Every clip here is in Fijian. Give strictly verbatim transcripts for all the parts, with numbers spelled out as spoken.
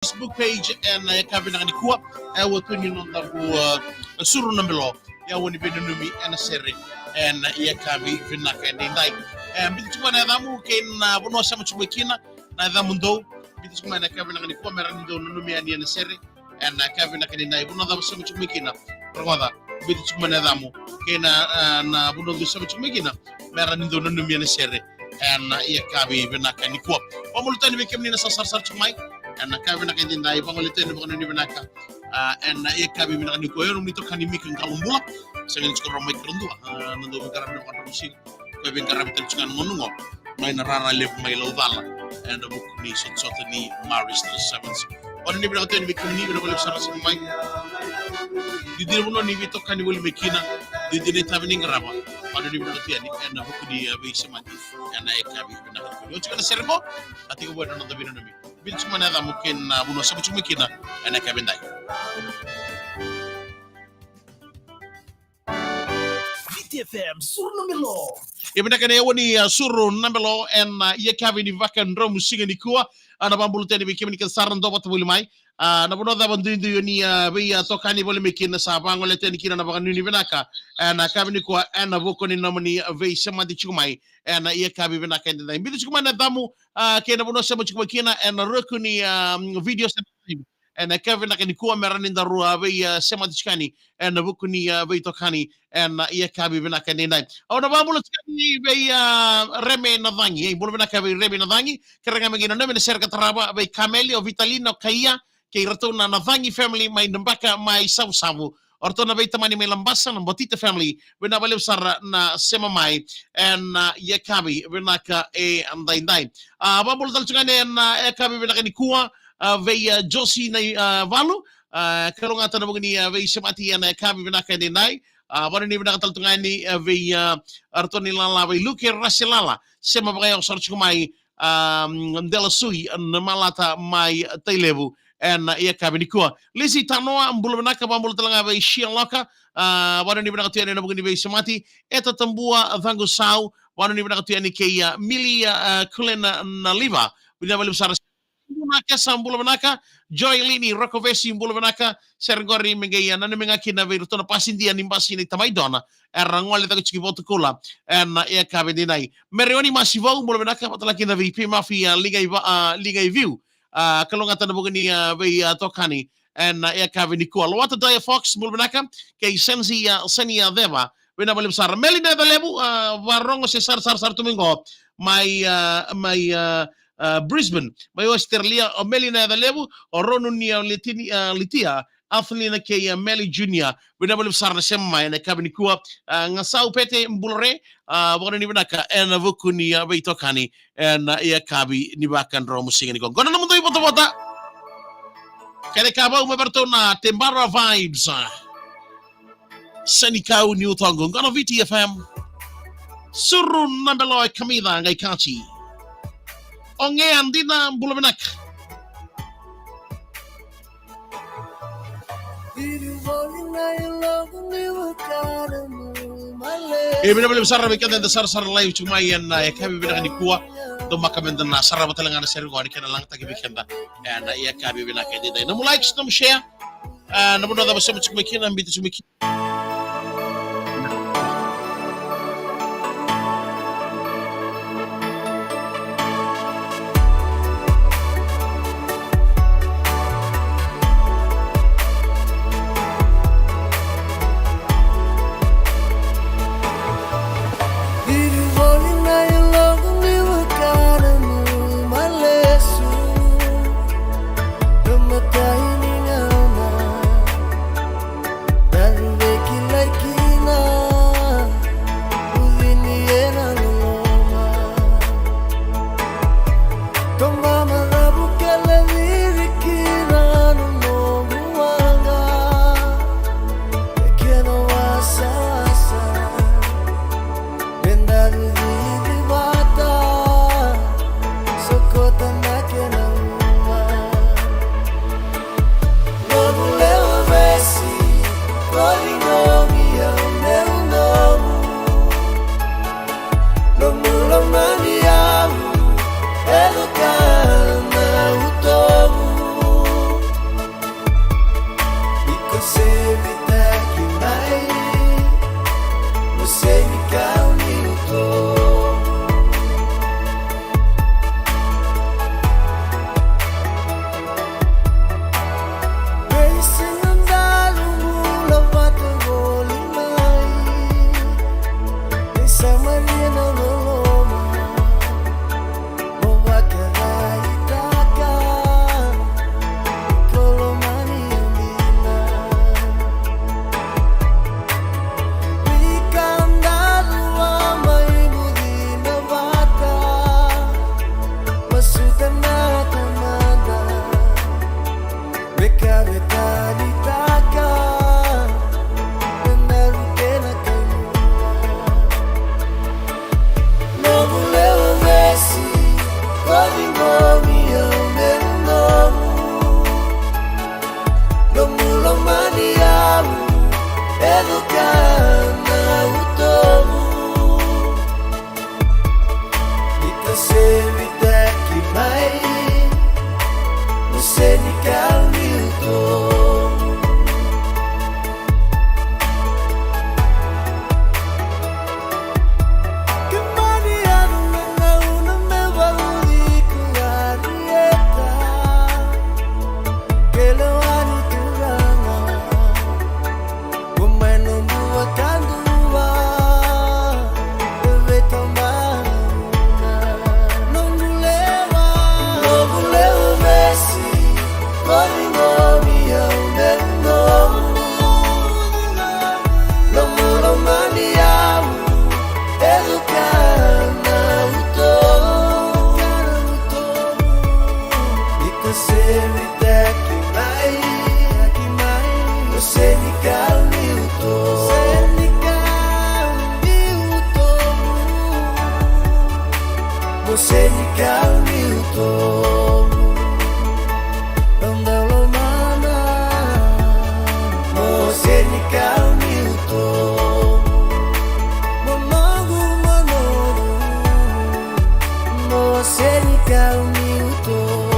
Facebook page ena yakavi vinaka nikua. E, au tu ni nodavu, e, Suru na Belo. Ia au ni veinanumi ena sere ena yakavi vinaka edaidai. E, biuta tiko mai na yacamu kei na vanua o sema tiko mai kina, na yacamudou. Biuta tiko mai ena yakavi vinaka nikua me rawa ni dou nanumi yani ena sere ena yakavi vinaka edaidai. Vanua cava o sema tiko mai kina, rogoca, biuta tiko mai na yacamu kei na, e, na vanua dou sema tiko mai kina me rawa ni dou nanumi ena sere ena yakavi vinaka nikua. Vakabula tale yani vei kemuni na sa sarasara tiko mai ena yakavi vinaka edaidai. Vagolea tale yani na vakanuinui vinaka, a, ena yakavi vinaka nikua. Io, nomuni itokani Mika Qalobula. Sega ni tiko rawa mai kara dua, a, na dau veiqaravi ena vakadromu siga. Ko e veiqaravi tale tiko ga na gone qo mai na rara levu mai Laucala ena vuku ni sotasota ni Marist Sevens. Vakanuinui vinaka tale yani vei kemuni, vinaka vakalevu sara na sema mai. Dina vanua ni veitokani voli mai kina, dina itavi ni qarava. Vakanuinui vinaka tale yani ena vuku ni, e, veisemati ena yakavi vinaka nikua. Ni oti ga na sere qo, a tiko vua na noda veinanumi. Biuta tiko mai na yacamu kei na vanua o sema tiko mai kina ena yakavi edaidai. Viti F M, Suru na Belo. Ia vinaka, na yacamu ni, a, Suru na Belo ena, a, yakavi ni vakadromu siga nikua. A, na vakabula tale yani vei kemuni kece sara na dau vata voli mai. A, na vanua cava duidui o ni, a, vei, a, tokani voli mai kina, sa vagolea tale yani kina na vakanuinui vinaka ena yakavi nikua ena vuku ni nomuni, a, veisemati tiko mai ena yakavi vinaka edaidai. Biuta tiko mai na yacamu, a, kei na vanua o sema tiko mai kina ena ruku ni, a, video se ena yakavi vinaka nikua me rawa ni daru, a, vei, a, semati tiko yani ena vuku ni, a, veitokani ena yakavi vinaka edaidai. Au na vakabula tiko yani vei, a, Reme Nacagi. Ei, bula vinaka vei Reme Nacagi. Kerea ga me qai nanumi ena sere ka tarava vei Kameli, o Vitalina, o Kaia, kei iratou na Nacagi family mai Nabaka mai Savusavu. O ratou na veitamani mai Labasa, na Botita family. Vinaka vakalevu sara na sema mai ena, a, yakavi vinaka edaidai. A, vakabula tale tiko ga yani ena, a, yakavi vinaka nikua, a, vei, a, Josi na, a, Valu, a, kalougata na vuku ni, a, veisemati ena yakavi vinaka edaidai. A, vakanuinui vinaka tale tu ga yani, a, vei, a, ratou na ilala vei Luke Raselala, sema vakayawa sara tiko mai, a, Delasui, na Malata mai Tailevu ena yakavi nikua. Lisi Tanoa, bula vinaka, vakabula tale ga vei Shia Loka, a, vakanuinui vinaka tu yani ena vuku ni veisemati. Eta Tabua, Caqusau, vakanuinui vinaka tu yani kei, a, Mili, a, Kulena Naliva, vinaka vakalevu sara. Bula vinaka, sa bula vinaka. Joy Lini Rokovesi, bula vinaka. Sere qori me qai, a, nanumi ga kina vei iratou na pasidia ni basi ni Tamaidona, era gole cake tiko i Vatukoula ena yakavi edaidai. Merioni Masivou, bula vinaka, vata tale kina vei P Mafi, a, Liga i Va-, a, Liga i Viu. A, kalougata na vuku ni, a, vei, a, tokani ena, a, yakavi nikua. Loata Daya Fox, bula vinaka, kei Sensi, a, Seni, a, Ceva, vinaka vakalevu sara. Meli Nacalevu, a, varogo se sarasara tu mai qo mai, a, mai, a, a, Brisbane, mai Australia, o Meli Nacalevu, o Ronu ni, a, Litini, a, Litia, Athelina kei, a, Meli Junior, vinaka vakalevu sara na sema mai ena yakavi nikua. A, Gasau Pete, bula re, a, vakanuinui vinaka ena vuku ni, a, veitokani ena, a, yakavi ni vakadromu siga nikua. Qo na nomudou ivotavota. Kena ikavau mai vei ratou na Tebara Vibes, a, Senikau ni Utoqu. Qo na Viti F M. Suru na Belo e kamica qai kati. O Gea Dina, bula vinaka. E vinaka vakalevu sara vei keda eda sarasara live tiko mai ena, a, yakavi vinaka nikua. Dou maka meda na sarava tale ga na sere qo ni kena lagataki vei keda ena, a, yakavi vinaka edaidai. Nomu likes, nomu share. A, na vanua cava o sema tiko mai kina, biuta tiko mai kina. Ka vetanitaka na daru kena kainua. Nomu lewe vesi, ko ciqomi au me nomu. Nomu lomani au, e doka na utomu. Ni ka sevitaki mai, mo se ni kau ni utomu. Ke mani anu na gauna me valuci ku arieta. Ke lewa ni turaga. Ko mai nomu vakadua, e veitabaruna. Nomu lewa, nomu lewa vesi, ko ciqomi au me nomu. Nomu lomani au, e doka na utomu. Ni ka sevitaki mai, o se ni kau ni utomu. Se ni kau ni utomu. O se ni kau ni utomu. Dau lomana. O se ni kau ni utomu. Mo noqu, mo noqu. O se ni kau ni utomu.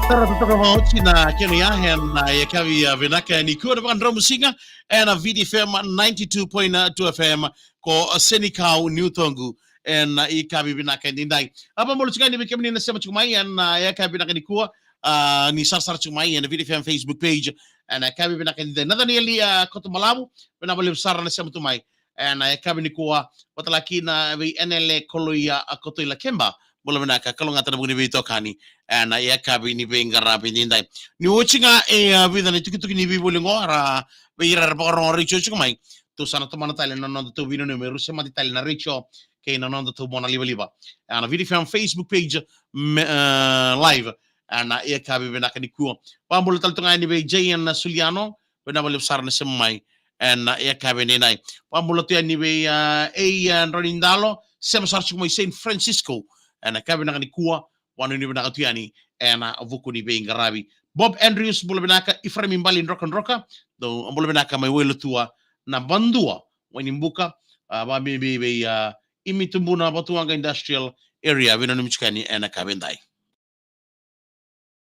Tara totoka vakaoti na kena ya ena yakavi vinaka nikua na vakadromu siga ena V T F M ninety-two point two F M ko se ni kau ni utomu. Ena yakavi vinaka edaidai. A, vakabula tiko yani vei kemuni na sema tiko mai ena yakavi vinaka nikua. A, ni sarasara tiko mai ena V T F M Facebook page ena yakavi vinaka edaidai. Na Danieli, a, Koto Malavu, vinaka vakalevu sara na sema tu mai ena yakavi nikua. Vata kina vei Enele Koloia, a, Koto i Lakeba, bula vinaka, kalougata na vuku ni veitokani ena yakavi ni veiqaravi edaidai. Ni oti ga e, a, vica na itukutuku ni veivoli qo, ra vei ira era vakarorogo retio tiko mai. Tou sa na tomana tale na nodatou veinanumi, me rusa mata tale na retio kei na nodatou mona livaliva ena V T F M Facebook page, me, e, live ena yakavi vinaka nikua. Vakabula tale tu ga yani vei J N Suliano, vinaka vakalevu sara na sema mai ena yakavi edaidai. Vakabula tu yani vei, a, A, a, Dronidalo, sema sara tiko mai San Francisco ena yakavi vinaka nikua. Vakanuinui vinaka tu yani ena vuku ni veiqaravi. Bob Andrews, bula vinaka. Ifraimi Bali Drokadroka, dou bula vinaka mai Wailotua, Nabadua, Wainibuka, a, vakabibi vei, a, Imi Tubuna, Vatuwaqa Industrial Area, veinanumi tiko yani ena yakavi edaidai.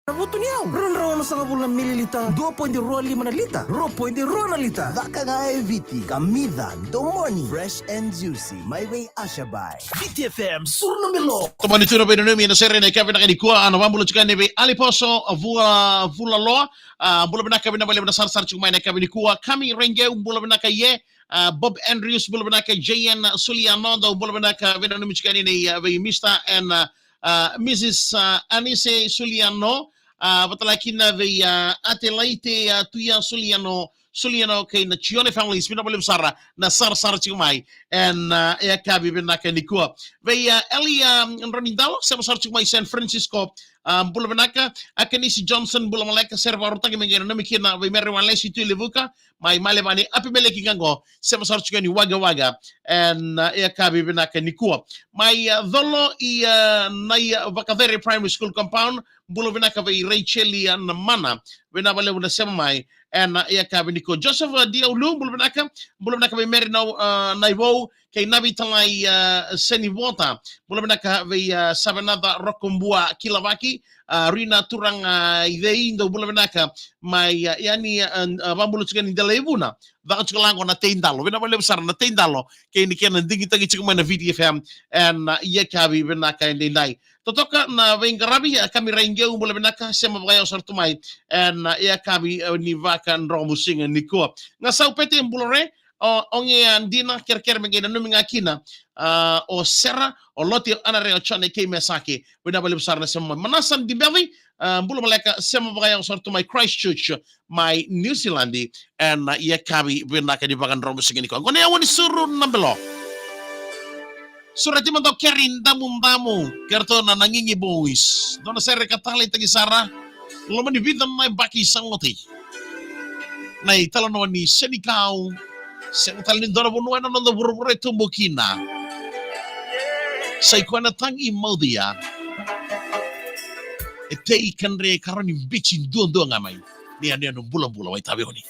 Na vutu ni yau, rua na drau onosagavulu na mililita, dua poidi rua lima na lita, rua poidi rua na lita. Caka ga e Viti, kamica, domoni, fresh and juicy, mai vei Asha Bai. Viti F M, suru na melo. Tomani tu na veinanumi ena sere ena yakavi vinaka nikua, a, na vakabula tiko yani vei Aliposo Vula, Vulaloa, a, bula vinaka, vinaka vakalevu na sarasara tiko mai ena yakavi nikua. Kami Rengeu, bula vinaka ye, a, Bob Andrews, bula vinaka. J N Suliano, dou bula vinaka, veinanumi tiko yani nei, a, vei Mister and, a, a, Missus, a, Anise Suliano, a, vata kina vei, a, Atelaite, a, Tuya Suliano, Suliano kei na Chione families, vinaka vakalevu sara na sarasara tiko mai ena, a, yakavi vinaka nikua. Vei, a, Eli, a, Dronidalo, sema sara tiko mai San Francisco, a, bula vinaka. Akenisi Johnson, bula maleka, sere vakarautaki me qai nanumi kina vei Mere Walesi Tuilevuka, mai Malevani, Apimeleki Qaqo, sema sara tiko yani Wagga Wagga ena, a, yakavi vinaka nikua. Mai, a, Colo i, a, Nai, a, Vakacere Primary School compound, bula vinaka vei Rachel, a, Namana, vinaka vakalevu na sema mai ena, a, yakavi nikua. Joseph, a, Diaulu, bula vinaka, bula vinaka vei Mary Nau-, a, Naivou, kei Navi Talai, a, Senivota, bula vinaka vei, a, Savenaca Rokobua Kilavaki, a, Rina Turaga i Cei, dou bula vinaka mai, a, yani, a, a, vakabula tiko yani Delaivuna, caka tiko laqo na Teidalo, vinaka vakalevu sara na Teidalo kei na kena digitaki tiko mai na V T F M ena, a, yakavi vinaka edaidai. Totoka na veiqaravi, a, Kami Rengeu, bula vinaka, sema vakayawa sara tu mai ena, a, yakavi, a, ni vakadromu siga nikua. Gasau Pete, bula re, o, o qai, a, dina, kerekere me qai nanumi ga kina, a, o Sera, o Loti, o Anare, o Jone kei Mesake, vinaka vakalevu sara na sema mai. Manasa Dibevi, A, bula maleka, sema vakayago sara tu mai Christchurch, mai New Zealand, ena yakavi vinaka ni vakadromu siga nikua. Qo na yawa ni suru na belo. Sureti mada o Keri Damudamu kei ratou na Nagigi Boys. Dua na sere ka taleitaki sara. Loma ni vica na yabaki sa oti. Na italanoa ni senikau. Sega tale ni dua na vanua ena noda vuravura e tubu kina. Sa i koya na tagi i Maudia. E tei kadre ka rawa ni bici duadua ga mai. Ni yanuyanu bulabula, wai tavi oni.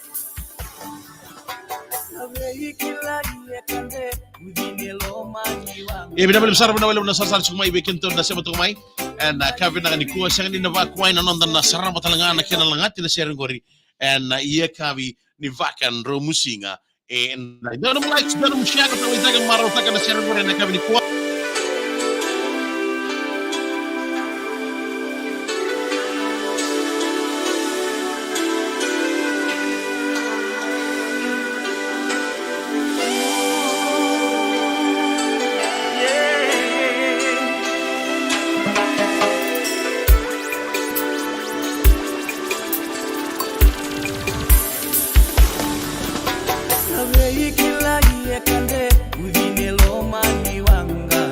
E vinaka vakalevu sara, vinaka vakalevu na sarasara tiko mai vei kemudou na sema tiko mai. Ena, a, yakavi vinaka nikua, sega ni na vakuai na noda na sarava tale ga na kena lagati na sere qori. Ena, a, yakavi ni vakadromusiga. Ena, dua na nomu likes, dua na nomu share, ka taleitaka, marautaka na sere qori ena yakavi nikua. Sa vei kilai e kade, ucine loma ni waqa.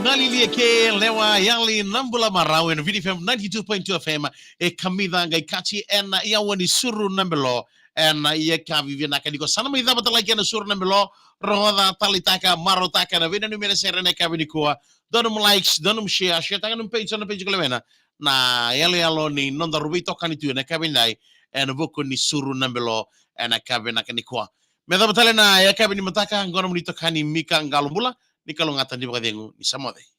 Na lilia ke lewa yali na bula marau ena Viti F M ninety-two point two F M. E kamica qai kaci ena yawa ni Suru na Belo ena yakavi vinaka nikua. Sa na mai cava tale ga ena Suru na Belo, rogoca, taleitaka, marautaka na veinanumi ena sere ena yakavi nikua. Dua nomu likes, dua nomu share, share taka nomu page, na page ko lewena. Na yaloyalo ni nodaru veitokani tu ena yakavi nidai ena vuku ni Suru na Belo ena yakavi vinaka nikua. Me cava tale na yakavi ni mataka, qo nomuni itokani Mika Qalobula, ni kalougata, ni vakacegu, ni sa moce.